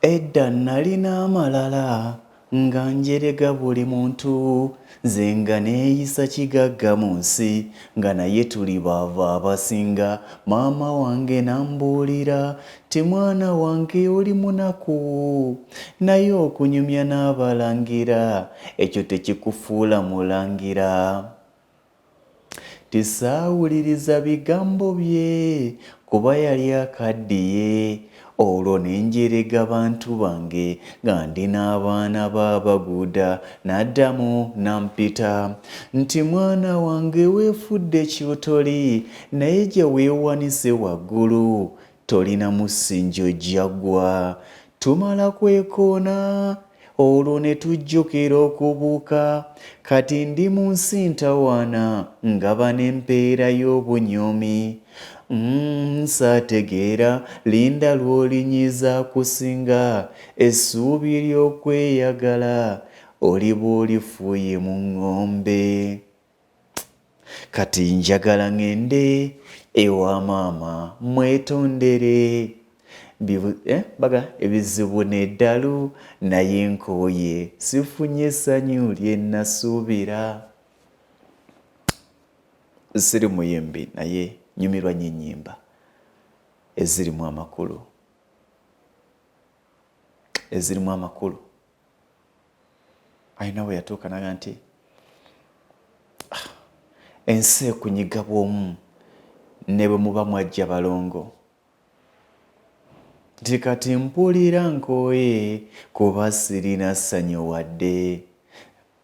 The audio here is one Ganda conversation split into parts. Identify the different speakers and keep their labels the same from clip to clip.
Speaker 1: Edda nalina amalala nga njerega buli muntu, nze nga neeyisa kigagga mu nsi, nga naye tuli baavu abasinga. Maama wange n'ambuulira nti mwana wange oli munaku, naye okunyumya n'abalangira ekyo tekikufuula mulangira. Tisaawuliriza bigambo bye kuba yali akaddiye, olwo ne njerega bantu bange nga ndi n'abaana b'abaguuda. N'addamu n'ampita nti mwana wange weefudde ky'otoli, naye gye weewanise waggulu tolina musingi ojja ggwa. Tumala kwekoona olwo ne tujjukira okubuuka. Kati ndi mu nsi ntawaana ngaba n'empeera y'obunyoomi. Saategeera linda lw'olinyiiza akusinga essuubi ly'okweyagala oliba olifuuye mu ŋŋombe. Kati njagala ŋŋende ewa maama mwetondere baga ebizibu n'eddalu naye nkooye sifunye ssanyu lye nasuubira. Siri muyimbi naye nyumirwa nnyo ennyimba ezirimu amakulu, ezirimu amakulu. Alina we yatuuka naga nti ah, ensi ekunyiga bwomu ne bwe muba mwajja balongo, nti kati mpulira nkooye kuba sirina ssanyu wadde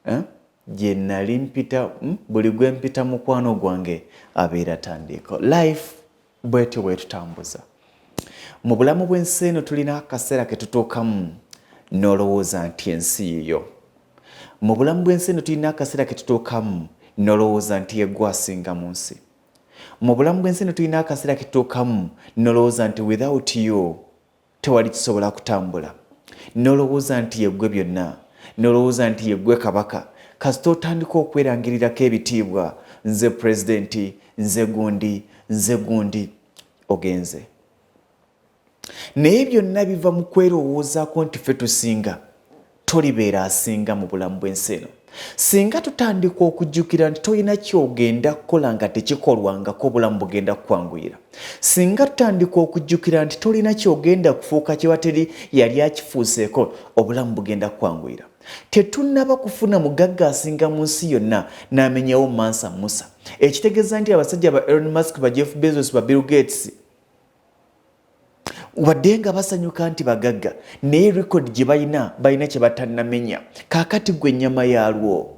Speaker 1: eh? Gye nali mpita buli gwe mpita mukwano gwange abeera tandiiko. Life bwetyo bwetutambuza mu bulamu bw'ensi eno. Tulina akaseera ke tutuukamu n'olowooza nti ensi yiyo. Mu bulamu bw'ensi eno tulina akaseera ke tutuukamu n'olowooza nti yeggwe asinga mu nsi. Mu bulamu bw'ensi eno tulina akaseera ke tutuukamu n'olowooza nti without you tewali kisobola kutambula, n'olowooza nti yeggwe byonna, n'olowooza nti yeggwe kabaka. Kasita otandika okwerangirirako ebitiibwa, nze pulezidenti, nze gundi, nze gundi, ogenze. Naye byonna biva mu kwerowoozaako nti ffe tusinga. Tolibeera asinga mu bulamu bw'ensi eno. Singa tutandika okujjukira nti tolina ky'ogenda kukola nga tekikolwangako, obulamu bugenda kukwanguyira. Singa tutandika okujjukira nti tolina ky'ogenda kufuuka kiba teri yali akifuuseeko, obulamu bugenda kukwanguyira. Tetunnaba kufuna mugagga asinga mu nsi yonna n'amenyawo Mansa Musa, ekitegeeza nti abasajja ba Elon Musk, ba Jeff Bezos, ba Bill Gates, wadde nga basanyuka nti bagagga, naye record gye balina, balina kye batannamenya. Kaakati gwe ennyama yaalwo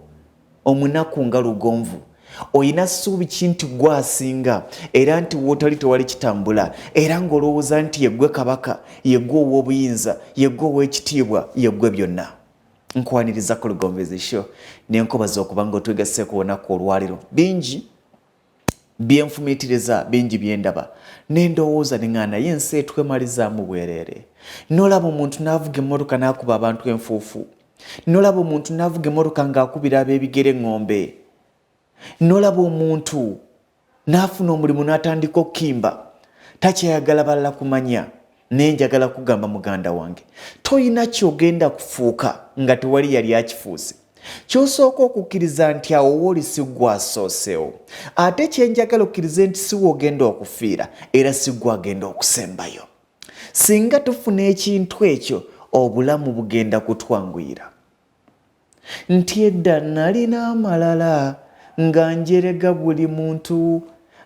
Speaker 1: omunaku nga Lugonvu, oyina ssuubi ki nti gwe asinga, era nti wootali tewali kitambula, era ng'olowooza nti yeggwe kabaka, yeggwe ow'obuyinza, yeggwe ow'ekitiibwa, yeggwe byonna? Nkwaniriza ku Lugonvu's Show nenkubaza okuba nga otwegasse ku lunaku olwaliro. Bingi byenfumiitiriza, bingi byendaba nendowooza neŋaa, naye ensi etwemalizaamu bwereere. Nolaba omuntu n'avuga emmotoka n'akuba abantu enfuufu, nolaba omuntu n'avuga emmotoka ng'akubira ab'ebigere eŋŋombe, nolaba omuntu n'afuna omulimu n'atandika okukimba takyayagala balala kumanya. Naye njagala kugamba muganda wange, toyina kyogenda kufuuka nga tewali yali akifuuse. Kyosooka okukkiriza nti awo wooli si ggwe asooseewo, ate kyenjagala okkirize nti si w'ogenda okufiira era si ggwe agenda okusembayo. Singa tufuna ekintu ekyo, obulamu bugenda kutwanguyira. Nti edda nalina amalala nga njerega buli muntu,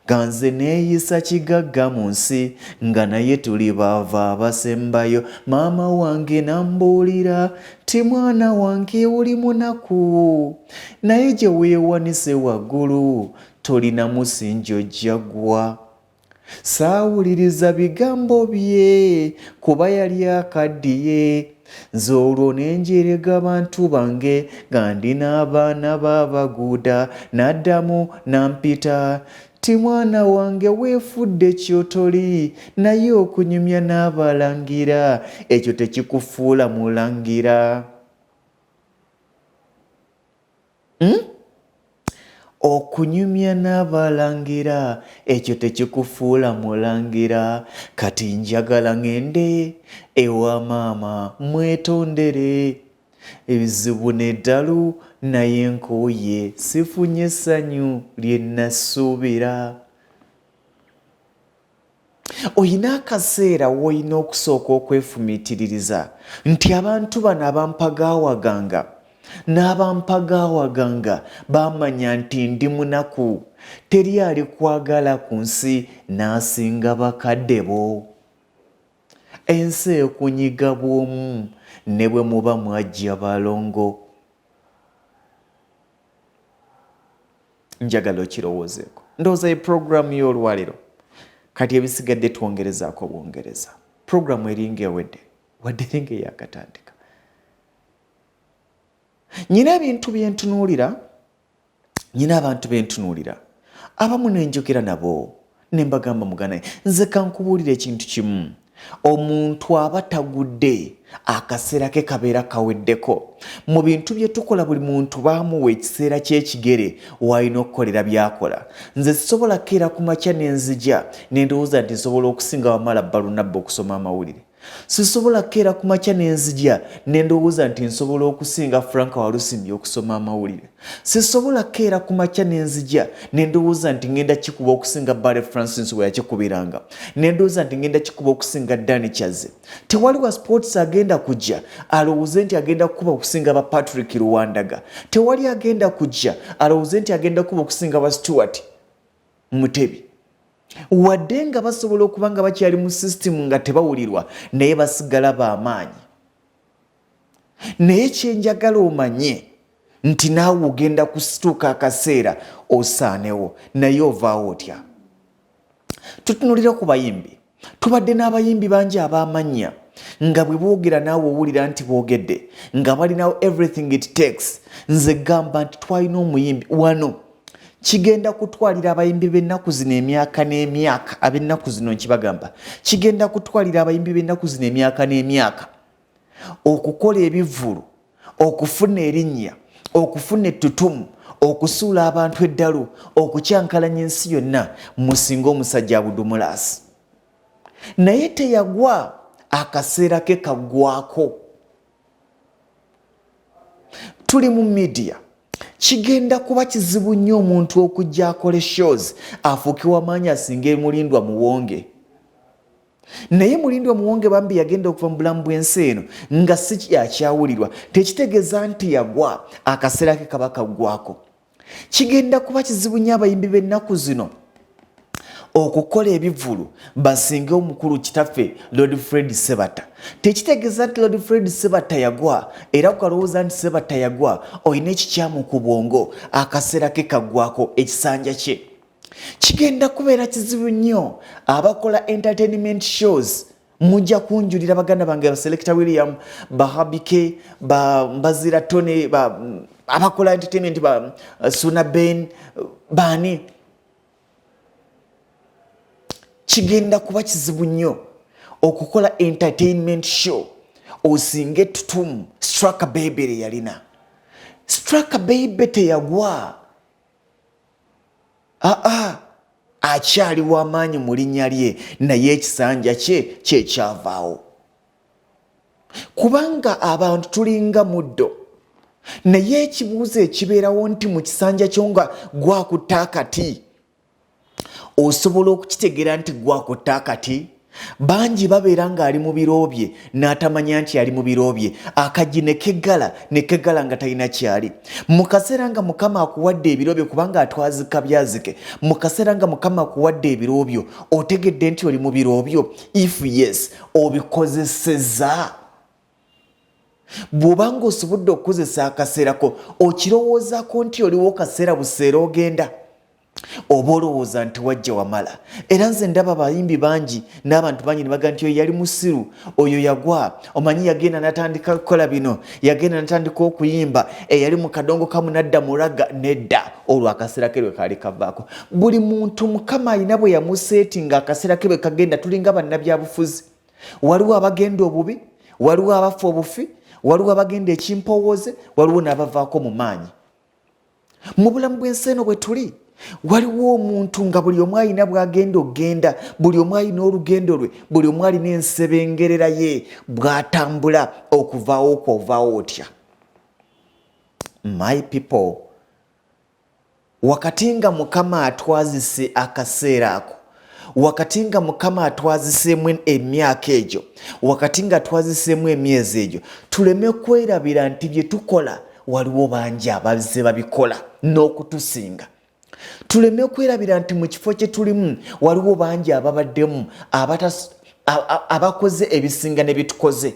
Speaker 1: nga nze neeyisa kigagga mu nsi, nga naye tuli baava abasembayo. Maama wange nambuulira nti mwana wange oli munaku, naye gye weewanise waggulu tolina musingi, ojja ggwa. Saawuliriza bigambo bye kuba yali akaddiye, nze olwo ne njerega bantu bange nga ndi n'abaana b'abaguuda. N'addamu n'ampita nti mwana wange weefudde ky'otoli, naye okunyumya n'abalangira ekyo tekikufuula mulangira. Okunyumya n'abalangira ekyo tekikufuula mulangira. Kati njagala ŋŋende ewa maama mwetondere ebizibu n'eddalu naye nkooye sifunye ssanyu lye nasuubira. Olina akaseera w'olina okusooka okwefumiitiririza nti abantu bano abampagaawaganga n'abampagaawaganga baamanya nti ndi munaku, teri alikwagala ku nsi n'asinga bakadde bo. Ensi ekunyiga bw'omu ne bwe muba mwajja balongo. Njagala okirowoozeeko. Ndowooza ye pulogulaamu y'olwaleero. Kati ebisigadde twongerezaako bwongereza. Pulogulaamu eringa ewedde, wadde eringa eyakatandika. Nyina ebintu bye ntunuulira, nyina abantu be ntunuulira, abamu ne njogera nabo ne mbagamba muganda nze kankubuulira ekintu kimu. Omuntu aba tagudde, akaseera ke kabeera kaweddeko. Mu bintu bye tukola buli muntu baamuwa ekiseera ky'ekigere w'alina okukolera by'akola. Nze sisobola kukeera ku makya ne nzija ne ndowooza nti nsobola okusinga Wamala Balunabba okusoma amawulire. Sisobola kukeera ku makya ne nzija ne ndowooza nti nsobola okusinga Frank Walusimbi okusoma amawulire. Sisobola kukeera ku makya ne nzija ne ndowooza nti ngenda kikuba okusinga Barry Francis we yakikubiranga, ne ndowooza nti ngenda kikuba okusinga Danny Kyazze. Tewali wa sports agenda kujja alowooze nti agenda kukuba okusinga ba Patrick Luwandaga. Tewali agenda kujja alowooze nti agenda kukuba okusinga ba Stuart Mutebi. Wadde nga basobola okuba nga bakyali mu sisitimu nga tebawulirwa, naye basigala b'amaanyi. Naye kye njagala omanye nti naawe ogenda kusituuka akaseera osaanewo, naye ovaawo otya? Tutunulira ku bayimbi. Tubadde n'abayimbi bangi ab'amannya nga bwe boogera naawe owulira nti boogedde nga balinawo everything it takes. Nze gamba nti twalina omuyimbi wano. Kigenda kutwalira abayimbi b'ennaku zino emyaka n'emyaka, ab'ennaku zino nkibagamba, kigenda kutwalira abayimbi b'ennaku zino emyaka n'emyaka okukola ebivvulu, okufuna erinnya, okufuna ettutumu, okusuula abantu eddalu, okukyankalanya ensi yonna, musinga omusajja Abudumulaasi. Naye teyagwa, akaseera ke kaggwako. Tuli mu media, kigenda kuba kizibu nnyo omuntu okujja akole shows afuuke wamaanyi asinge Mulindwa Muwonge. Naye Mulindwa Muwonge bambi yagenda okuva mu bulamu bw'ensi eno nga si akyawulirwa, tekitegeeza nti yagwa, akaseera ke kaba kaggwako. Kigenda kuba kizibu nnyo abayimbi b'ennaku zino okukola ebivvulu basinge omukulu kitaffe Lord Fred Sebatta. Tekitegeeza nti Lord Fred Sebatta yagwa, era kukalowooza nti Sebatta yagwa olina ekikyamu ku bwongo, akaseera ke kaggwako, ekisanja kye. Kigenda kubeera kizibu nnyo abakola entertainment shows. Mujja kunjulira baganda bange ba Selector William, ba Habike, ba Mbazira Tony, ba abakola entertainment ba Suna Ben, baani. Kigenda kuba kizibu nnyo okukola entertainment show osinge ettutumu Straka Baby lye yalina. Straka Baby teyagwa. Aa, akyali w'amaanyi mu linnya lye, naye ekisanja kye kyekyavaawo. Kubanga abantu tulinga muddo, naye ekibuuzo ekibeerawo nti mu kisanja kyo nga gwakutta akati, osobola okukitegeera nti gwakutta akati? Bangi babeera ng'ali mu biro bye n'atamanya nti ali mu biro bye, akaggi ne keggala ne keggala nga talina kyali. Mu kaseera nga Mukama akuwadde ebiro byo, kubanga atwazika byazike, mu kaseera nga Mukama akuwadde ebiro byo, otegedde nti oli mu biro byo? If yes, obikozesezza? Bw'oba ng'osobodde okukozesa akaseera ko, okirowoozaako nti oliwo kaseera buseera ogenda? Oba olowooza nti wajja wamala? Era nze ndaba abayimbi bangi n'abantu bangi ne bagamba nti oyo yali musiru, oyo yagwa, omanyi yagenda n'atandika kukola bino, yagenda n'atandika okuyimba, eyali mu kadongo kamu n'adda mu raga. Nedda, olwo akaseera ke lwe kaali kavaako. Buli muntu Mukama alina bwe yamuseetinga akaseera ke bwe kagenda. Tulinga bannabyabufuzi. Waliwo abagenda obubi, waliwo abafa obufi, waliwo abagenda ekimpowooze, waliwo n'abavaako mu maanyi. Mu bulamu bw'ensi eno bwe tuli, waliwo omuntu nga buli omu alina bw'agenda okugenda, buli omu alina olugendo lwe, buli omu alina ensebengerera ye bw'atambula. Okuvaawo kwovaawo otya, my people? Wakati nga Mukama atwazise akaseera ako, wakati nga Mukama atwaziseemu emyaka egyo, wakati nga atwaziseemu emyezi egyo, tuleme kwerabira nti bye tukola waliwo bangi abazze babikola n'okutusinga. Tuleme kwerabira nti mu kifo kye tulimu waliwo bangi ababaddemu abakoze ebisinga ne bitukoze.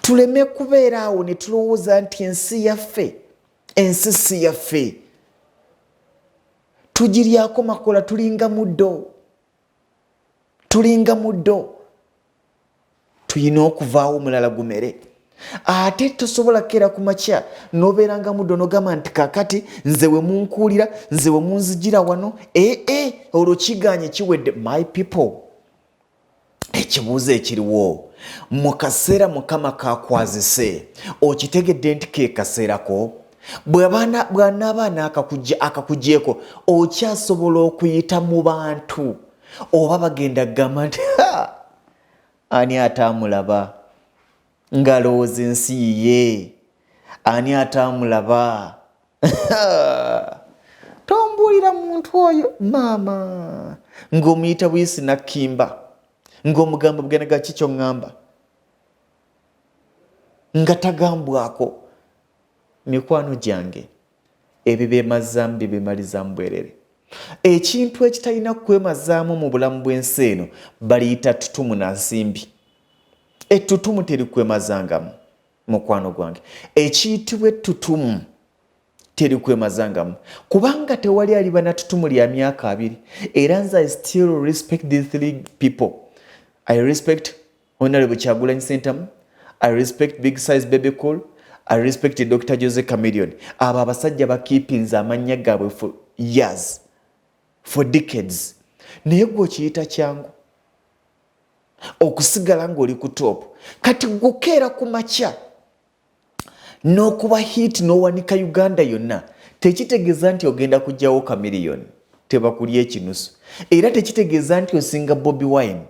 Speaker 1: Tuleme kubeera awo ne tulowooza nti ensi yaffe. Ensi si yaffe, tugiryako makola, tulinga muddo, tulinga muddo. Tulina okuvaawo omulala gumere. Ate tosobola kukeera ku makya n'obeeranga muddo n'ogamba nti kakati nze we munkuulira, nze we munzigira wano. Ee, olwo kiganye, kiwedde. My people, ekibuuzo ekiriwo: mu kaseera Mukama kakwazise, okitegedde nti ke kaseerako? Bw'anaaba n'akakugyeko, okyasobola okuyita mu bantu oba bagenda kugamba nti, "Ani ataamulaba ng'alowooza ensi yiye? Ani ataamulaba?" Tombuulira muntu oyo maama ng'omuyita buyisi nakkimba, ng'omugamba bugenda ga kikyo ŋŋamba nga tagambwako. Mikwano gyange, ebibemazaamu bibemalizaamu bwerere. Ekintu ekitalina kwemazaamu mu bulamu bw'ensi eno baliyita tutumu na nsimbi. Ettutumu terikwemazangamu, mukwano gwange. Ekiyitibwa ettutumu terikwemazangamu, kubanga tewali aliba na tutumu lya myaka 20. Era nze I still respect these three people. I respect Honorable Kyagulanyi Sentamu, I respect Big Size Bebe Cool, I respect Dr Jose Chameleone. Abo abasajja bakeepinze amannya gaabwe for years, for decades. Naye gwe okiyita kyangu okusigala ng'oli ku top? Kati gukeera ku makya n'okuba hit n'owanika Uganda yonna, tekitegeeza nti ogenda kugyawo Chameleone, tebakulya ekinusu. Era tekitegeeza nti osinga Bobi Wine,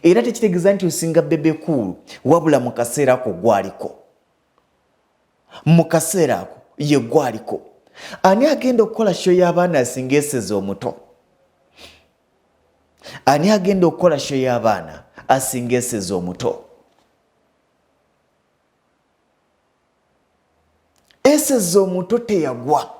Speaker 1: era tekitegeeza nti osinga Bebe Cool. Wabula mu kaseera ako gwaliko, mu kaseera ako ye gwaliko. Ani agenda okukola show y'abaana asinga Eseza omuto? Ani agenda okukola show y'abaana asinga Eseza omuto? Eseza omuto teyagwa,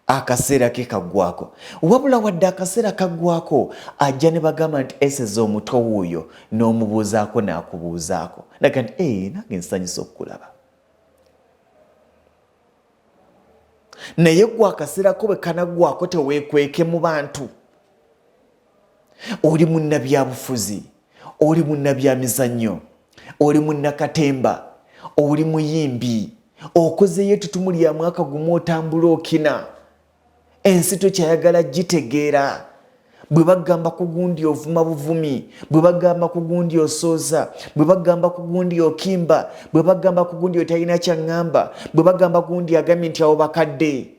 Speaker 1: akaseera ke kaggwako. Wabula wadde akaseera kaggwako, ajja ne bagamba nti Eseza omuto wuuyo, n'omubuuzaako n'akubuuzaako naga nti, "Ee, nange nsanyusa okukulaba." Naye gwe akaseera ko bwe kanaggwako, teweekweke mu bantu. Oli munnabyabufuzi, oli munnabyamizannyo, oli munnakatemba, oli muyimbi, okozeyo ettutumu lya mwaka gumu, otambula okina ensi, tokyayagala gitegeera. Bwe bagamba ku gundi ovuma buvumi, bwe bagamba ku gundi osooza, bwe bagamba ku gundi okimba, bwe bagamba ku gundi otalina kyaŋŋamba, bwe bagamba gundi agambye nti awo bakadde.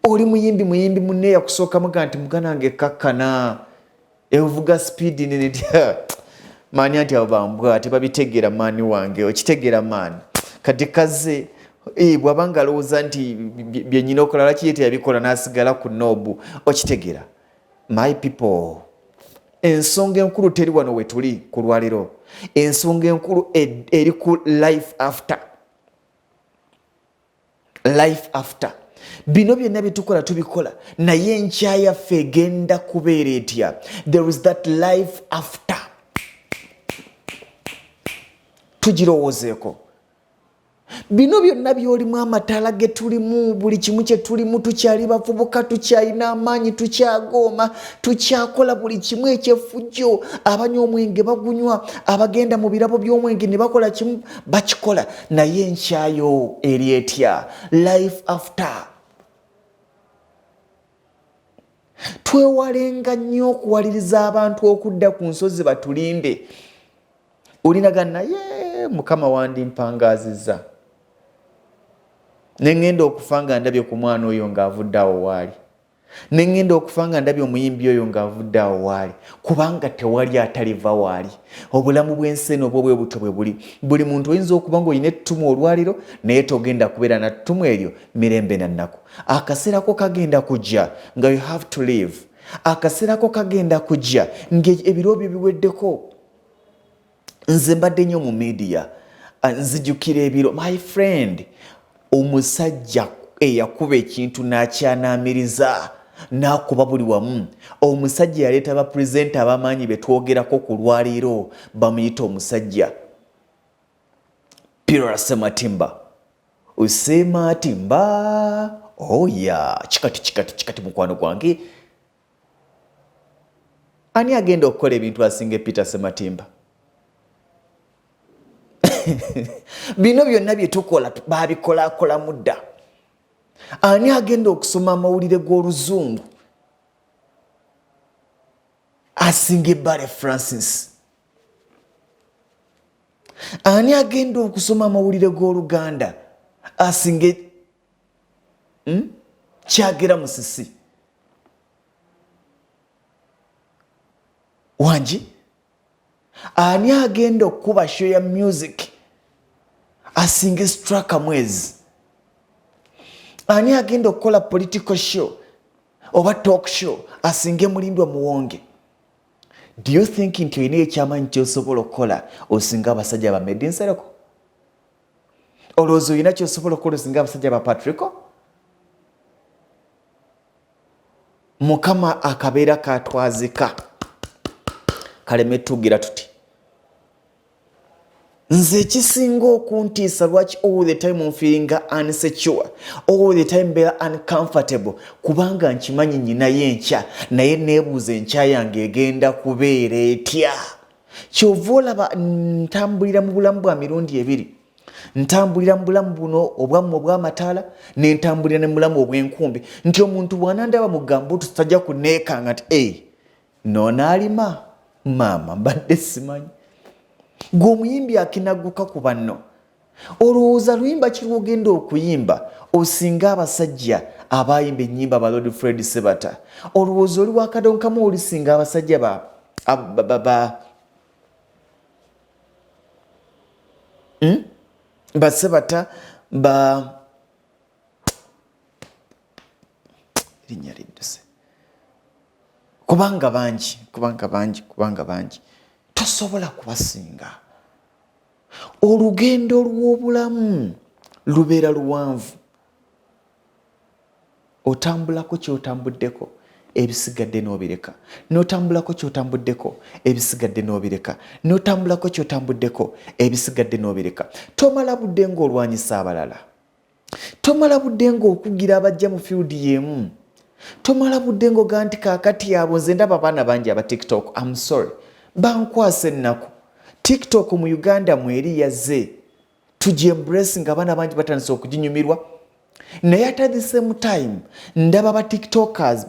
Speaker 1: Oli muyimbi, muyimbi munne yakusooka muga nti, "Muganda wange, kakkana, evuga speed nene." Maani anti abo bambwa tebabitegeera. Maani wange, okitegeera maani? Kati kaze bw'aba nga alowooza nti byenyina okola, lwaki ye teyabikola n'asigala ku noobu? Okitegeera, my people? Ensonga enkulu teri wano we tuli ku lwaliro. Ensonga enkulu eri ku life after, life after. Bino byonna byetukola tubikola, naye enkya yaffe egenda kubeera etya? There is that life after, tugirowoozeeko. Bino byonna byolimu, amataala ge tulimu, buli kimu kye tulimu, tukyali bavubuka, tukyalina amaanyi, tukyagooma, tukyakola buli kimu ekyefujjo. Abanywa omwenge bagunywa, abagenda mu birabo by'omwenge ne bakola kimu bakikola, naye enkyayo eri etya? Life after. Twewalenga nnyo okuwaliriza abantu okudda ku nsozi batulinde. Olinaga naye Mukama wandimpangaazizza. Ne ŋŋenda okufa nga ndabye ku mwana oyo ng'avudde awo waali. Ne ŋŋenda okufa nga ndabye omuyimbi oyo ng'avudde awo waali, kubanga tewali ataliva waali. Obulamu bw'ensi eno bwo bwe butyo bwe buli. Buli muntu oyinza okuba ng'olina ettutumu olwaliro, naye togenda kubeera na ttutumu eryo mirembe na nnaku. Akaseera ko kagenda kujja nga you have to leave. Akaseera ko kagenda kujja ng'ebiro byo biweddeko. Nze mbadde nnyo mu media, nzijukira ebiro, my friend, omusajja eyakuba ekintu n'akyanaamiriza n'akuba buli wamu. Omusajja yaleeta bapurezenta ab'amaanyi be twogerako ku lwaleero, bamuyita omusajja Peter Sematimba. Sematimba, oya, oh kikati kikati kikati, mukwano gwange. Ani agenda okukola ebintu asinga Peter Sematimba? Bino byonna bye tukola baabikolaakolamu dda. Ani agenda okusoma amawulire g'oluzungu asinga Ebbale Francis? Ani agenda okusoma amawulire g'Oluganda asinga Kyagera Musisi? Wangi, ani agenda okukuba show ya music asinga Straka Mwezi? Ani agenda okukola political show oba talk show asinge Mulindwa Muwonge? Do you think nti olina ekyamanyi kyosobola okukola osinga abasajja ba Medi Nsereko? Olowooza olina kyosobola okukola osinga abasajja ba Patrico? Mukama akabeera katwazika kaleme tugira tuti. Nze ekisinga okuntiisa, lwaki all the time nfeelinga unsecure, all the time mbeera uncomfortable, kubanga nkimanyi nyinayo enkya, naye neebuuza enkya yange egenda kubeera etya. Kyova olaba ntambulira mu bulamu bwa mirundi ebiri. Ntambulira mu bulamu buno obwammwe obw'amataala, ne ntambulira ne mu bulamu obw'enkumbi, nti omuntu bw'anandaba mu gambuutu tajja kuneekanga nti ei noonaalima maama mbadde simanyi. Gwe omuyimbi akinagguka ku banno, olowooza luyimba ki lw'ogenda okuyimba osinga abasajja abaayimba ennyimba ba Lord Fred Sebata? Olowooza oli wakadonkamu olisinga abasajja ba Basebata ba erinnya lidduse, kubanga bangi, kubanga bangi, kubanga bangi, tosobola kubasinga. Olugendo lw'obulamu lubeera luwanvu, otambulako kyotambuddeko, ebisigadde n'obireka, n'otambulako kyotambuddeko, ebisigadde n'obireka, n'otambulako kyotambuddeko, ebisigadde n'obireka. Tomala budde ng'olwanyisa abalala, tomala budde ng'okugira abajja mu field y'emu, tomala budde ng'oga nti kaakati abo. Nze ndaba abaana bangi aba TikTok, am sorry, bankwasa ennaku. TikTok mu Uganda mweri yazze tugiembrace nga abaana bangi batandise okuginyumirwa, naye at the same time ndaba ba TikTokers,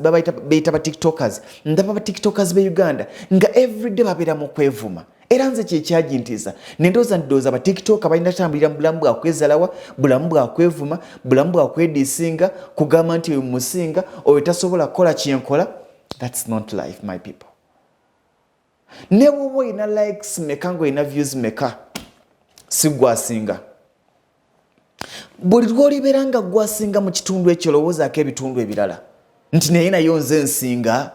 Speaker 1: beyita ba TikTokers, ndaba ba TikTokers be Uganda nga everyday babeera mu kwevuma. Era nze kyekyajintiisa, nendowooza nti ndowooza ba TikToker balina tambulira mu bulamu bwakwezalawa, bulamu bwakwevuma, bulamu bwakwedisinga, kugamba nti oyo musinga, oyo tasobola kukola kyenkola. That's not life, my people. Ne bwoba olina likes meka, ngaolina views meka, si gwasinga. Buli lwolibeera nga gwasinga mu kitundu ekyo, lowoozaako ebitundu ebirala nti naye nayo nze nsinga.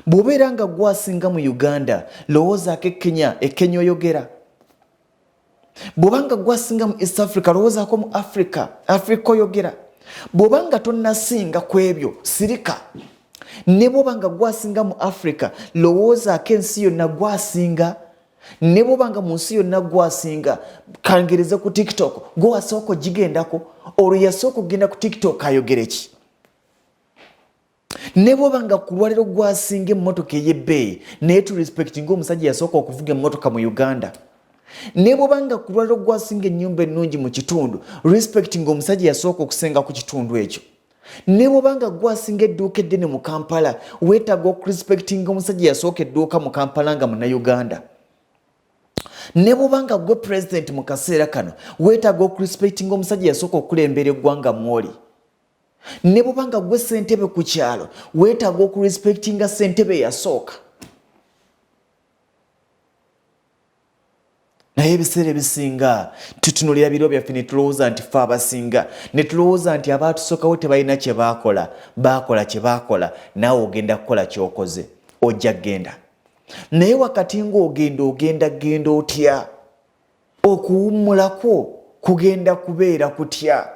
Speaker 1: Bw'obeera nga gwasinga mu Uganda, lowoozaako ekenya, ekenya oyogera. Bw'oba nga gwasinga mu East Africa, lowoozaako mu Africa, Africa oyogera. Bw'oba nga tonnasinga ku ebyo, sirika. Ne bw'oba nga gwasinga mu Africa, lowoozaako ensi yonna gwasinga. Ne bw'oba nga mu nsi yonna gwasinga, kangereze ku TikTok, gwe wasooka ogigendako. Olwo yasooka okugenda ku TikTok ayogere ki? Ne bw'oba nga ku lwaliro gwasinga emmotoka ey'ebbeeyi, naye tu respectinga omusajja yasooka okuvuga emmotoka mu Uganda. Ne bw'oba nga ku lwaliro gwasinga ennyumba ennungi mu kitundu, respectinga omusajja yasooka okusenga ku kitundu ekyo. Ne bw'oba nga gwasinga edduuka eddene mu Kampala, weetaaga okurespectinga omusajja yasooka edduuka mu Kampala nga Munnayuganda. Ne bw'oba nga ggwe pulezidenti mu kaseera kano, weetaaga okurespectinga omusajja yasooka okukulembera eggwanga mw'oli. Ne bw'oba nga ggwe ssentebe ku kyalo, weetaaga okurespectinga ssentebe eyasooka. Naye ebiseera ebisinga tutunulira biro byaffe ne tulowooza nti ffe abasinga, ne tulowooza nti abaatusookawo tebalina kye baakola. Baakola kye baakola, naawe ogenda kukola ky'okoze, ojja kugenda. Naye wakati ng'ogenda, ogenda genda otya? Okuwummulakwo kugenda kubeera kutya?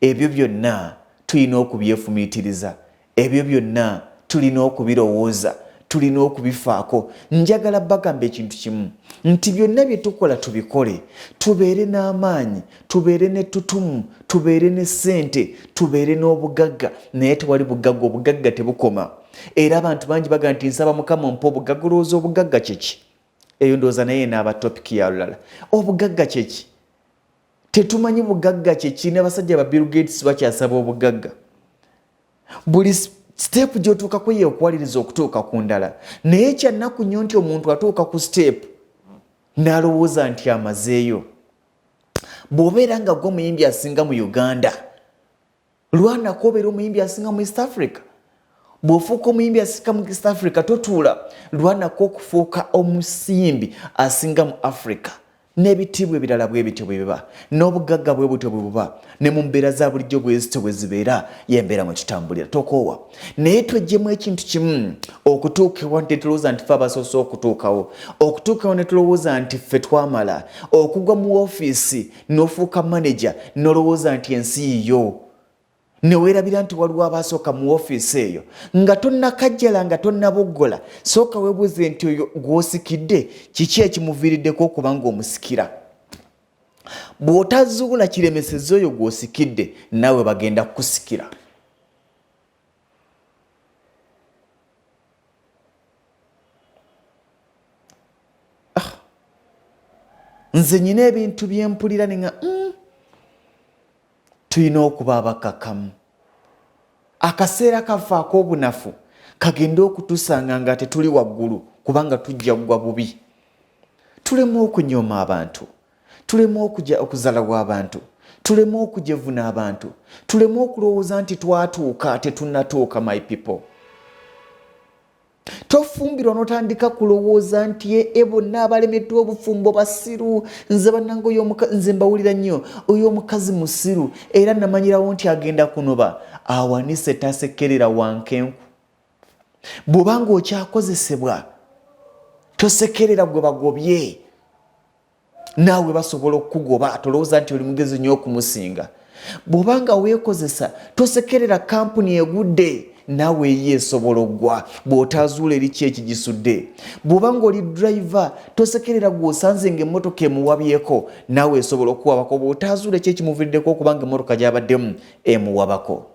Speaker 1: Ebyo byonna tulina okubyefumiitiriza, ebyo byonna tulina okubirowooza, tulina okubifaako. Njagala bagamba ekintu kimu nti byonna bye tukola tubikole, tubeere n'amaanyi, tubeere n'ettutumu, tubeere ne ssente, tubeere n'obugagga, naye tewali bugagga, obugagga tebukoma. Era abantu bangi bagamba nti nsaba Mukama ompe obugagga. Olowooza obugagga kyeki? Eyo ndowooza naye enaaba topiki ya lulala. Obugagga kyeki? Tetumanyi bugagga kyeki. N'abasajja ba Bill Gates bakyasaba obugagga. Buli siteepu gy'otuukako yeekuwaliriza okutuuka ku ndala, naye kyannaku nnyo nti omuntu atuuka ku siteepu n'alowooza nti amazeeyo. Bw'obeera nga gwe omuyimbi asinga mu Uganda, lwanako obeera omuyimbi asinga mu East Africa. Bw'ofuuka omuyimbi asinga mu East Africa, totuula, lwanako okufuuka omusimbi asinga mu Africa. N'ebitiibwa ebirala bwe bityo bwe biba, n'obugagga bwe butyo bwe buba, ne mu mbeera za bulijjo bwe zityo bwe zibeera, y'embeera mwe tutambulira. Tokoowa, naye tweggyemu ekintu kimu, okutuuka ewa nti tulowooza nti ffe abasoose okutuukawo, okutuukawo ne tulowooza nti ffe twamala, okugwa mu ofiisi n'ofuuka maneja n'olowooza nti ensi yiyo, ne weerabira nti waliwo abaasooka mu ofiisi eyo. Nga tonnakajjala, nga tonnaboggola, sooka weebuuze nti oyo gw'osikidde kiki ekimuviiriddeko okuba ng'omusikira. Bw'otazuula kiremeseza oyo gw'osikidde, naawe bagenda kukusikira. Ah. Nze nyina ebintu byempulira ninga Tulina okuba abakakamu. Akaseera kaffe ak'obunafu kagende okutusanga nga tetuli waggulu, kubanga tujja kugwa bubi. Tuleme okunyooma abantu, tuleme okuzalawa abantu, tuleme okujevuna abantu, tuleme okulowooza nti twatuuka, tetunnatuuka. My people, tofumbirwa n'otandika kulowooza nti e bonna abalemeddwa obufumbo basiru. Nze bannange oyo nze mbawulira nnyo, oyo omukazi musiru, era namanyirawo nti agenda kunoba. Awanise tasekerera wankenku. Bw'oba ng'okyakozesebwa, tosekerera gwe bagobye, naawe basobola okukugoba. Tolowooza nti oli mugezi nnyo okumusinga. Bw'oba nga weekozesa, tosekerera kampuni egudde, naawe eyo esobola oggwa bw'otazuula eri ki ekigisudde. Bw'oba ng'oli driver, tosekerera gw'osanze ng'emmotoka emuwabyeko, naawe esobola okuwabako bw'otazuula eki ekimuviiriddeko okuba ng'emmotoka gy'abaddemu emuwabako.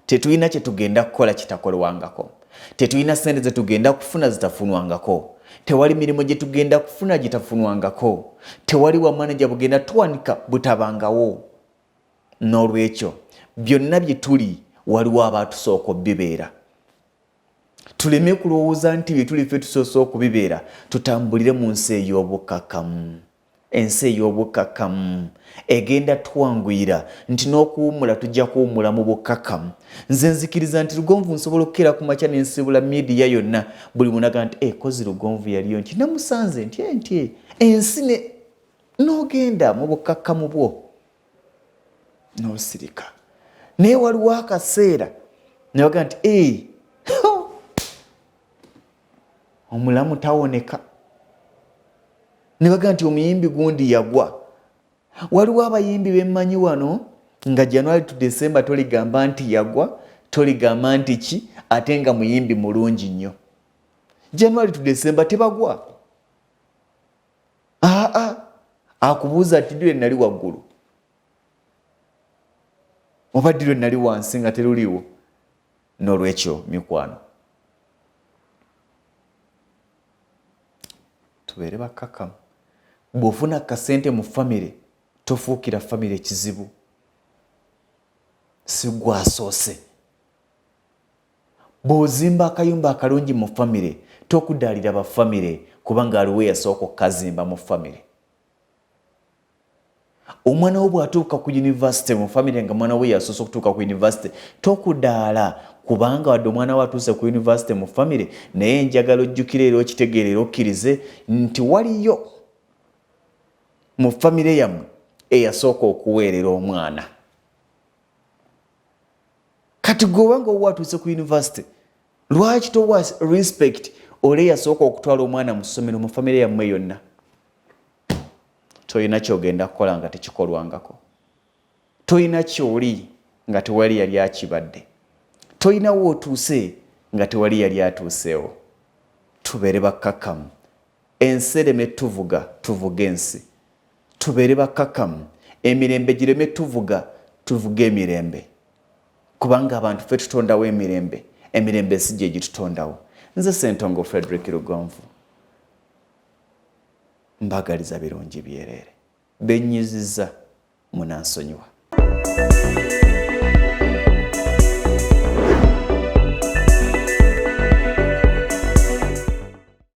Speaker 1: Tetulina kye tugenda kukola kitakolwangako, tetulina ssente ze tugenda kufuna zitafunwangako, tewali mirimu gye tugenda kufuna gitafunwangako, tewali wa maneja bugenda tuwanika butabangawo. N'olwekyo byonna bye tuli waliwo abaatusooka obibeera. Tuleme kulowooza nti bye tuli ffe tusoose okubibeera. Tutambulire mu nsi ey'obukakamu. Ensi ey'obukkakkamu egenda twanguyira nti n'okuwummula tujja kuwummula mu bukkakkamu. Nze nzikiriza nti Lugonvu nsobola okukeera ku makya ne nsiibula miidiya yonna, buli muntu agamba nti kozi Lugonvu yaliyo, nti namusanze nti nti ensi ne n'ogenda mu bukkakkamu bwo n'osirika. Naye waliwo akaseera ne bagamba nti omulamu tawoneka, ne bagamba nti omuyimbi gundi yagwa. Waliwo abayimbi bemmanyi wano nga January to December toligamba nti yagwa, toligamba nti ki, ate nga muyimbi mulungi nnyo. January to December tebagwa. Aa, akubuuza nti ddi lwe nali waggulu oba ddi lwe nali wansi nga teruliiwo. N'olwekyo mikwano, tubeere bakkakkamu. Bw'ofuna kasente mu famire, tofuukira famire kizibu, si gwasoose. Bw'ozimba akayumba akalungi mu famire, Tokudaalira ba famire kubanga aliwo eyasooka okukazimba mu famire. Omwana wo bw'atuuka ku yunivasite mu famire nga mwana we yasoose okutuuka ku yunivasite, tokudaala kubanga wadde omwana wo atuuse ku yunivasite mu famire, naye njagala ojjukire era okitegeere era okkirize nti waliyo mu famire yammwe eyasooka okuweerera omwana. Kati gwe obanga owuwo atuuse ku yunivasite, lwaki towa respect ole eyasooka okutwala omwana mu ssomero mu famire yammwe yonna? Tolina kyogenda kukola nga tekikolwangako. Tolina kyoli nga tewali yali akibadde. Tolina wootuuse nga tewali yali atuuseewo. Tubeere bakkakkamu. Ensi ereme tuvuga, tuvuge ensi. Tubeere bakkakkamu. Emirembe gireme tuvuga, tuvuge emirembe. Kubanga abantu ffe tutondawo emirembe, emirembe si gye gitutondawo. Nze Ssentongo Fredrick Lugonvu. Mbagaliza birungi byereere. Bennyizizza munansonyiwa.